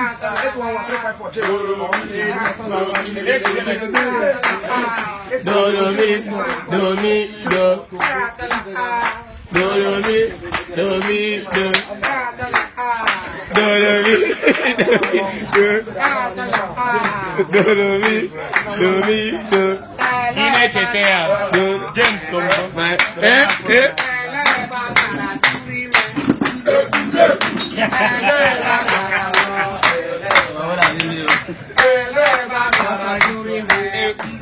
6 811 354 James. Do do mi do mi do do do mi do mi do do do mi do do do mi do mi do. Ị na-echeta ya Do James Tombo. My eh eh.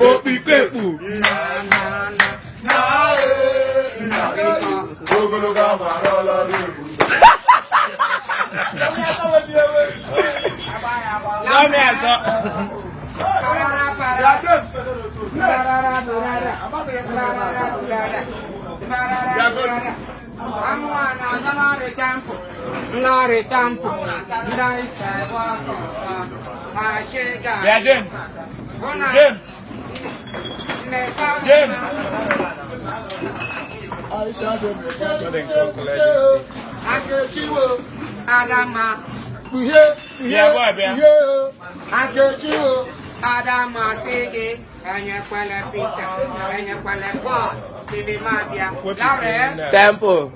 Okpikpekpu. Ogologo ama arụọla ọrụ ebube. Sọmi azọ. Ya James. Bịa James. James. James. Akechiwo Adama kpughe kpughe Bịa, boy, bịa. kpughe o. Akechiwo Adama sị gị enyekwele Peter, enyekwele Paul, Stephen Mabia Larry. Temple.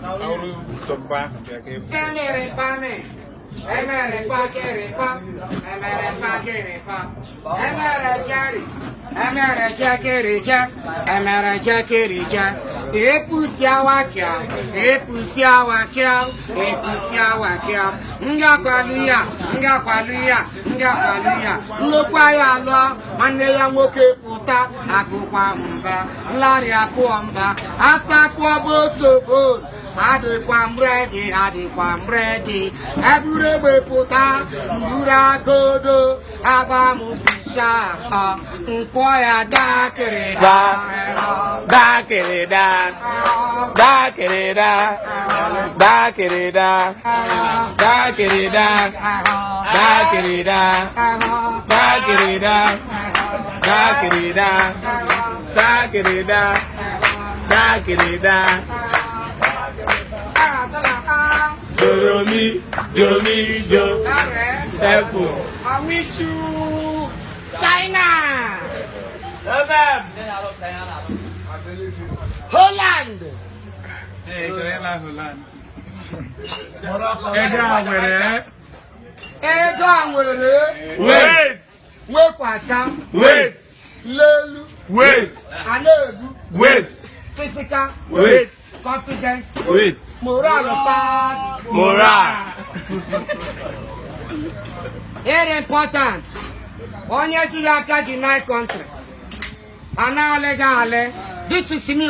Ọrụ Tombo ahụ bịa ka ebu. Semerepame, emerepa kerepa, emerepa kerepa, emerejeri, emereje kereje, emereje kereje, epusiawakia, epusiawakia, epusiawakia, ngakwaluya, ngakwaluya, ngakwaluya, nnukwu ya lụọ, nwanne ya nwoke pụta, akụkwa mba, nlarị akụọ mba, asakụọ botu bot, adịkwa m redi, adịkwa m redi, eburu egbe pụta, mburu agodo, agba m bisa, nkwọ ya dakịrị. Da da kere da da kere da da kere da da kere da da kere da da kere da da kere da da kere da da kere da. Do mi do mi do. Temple. I wish you China, Holland. Ee, ị chọrọ ịla Holland. Ego a nwere. Ego a nwere. Wait. Nwekwasa. Wait. Lelu. Wait. A na-ebu. Wait. Physical. Wait. Confidence. Wait. Moral pass. Moral. Very important. Onye ji ya aka ji nine country. A na-alị gị alị. This is me.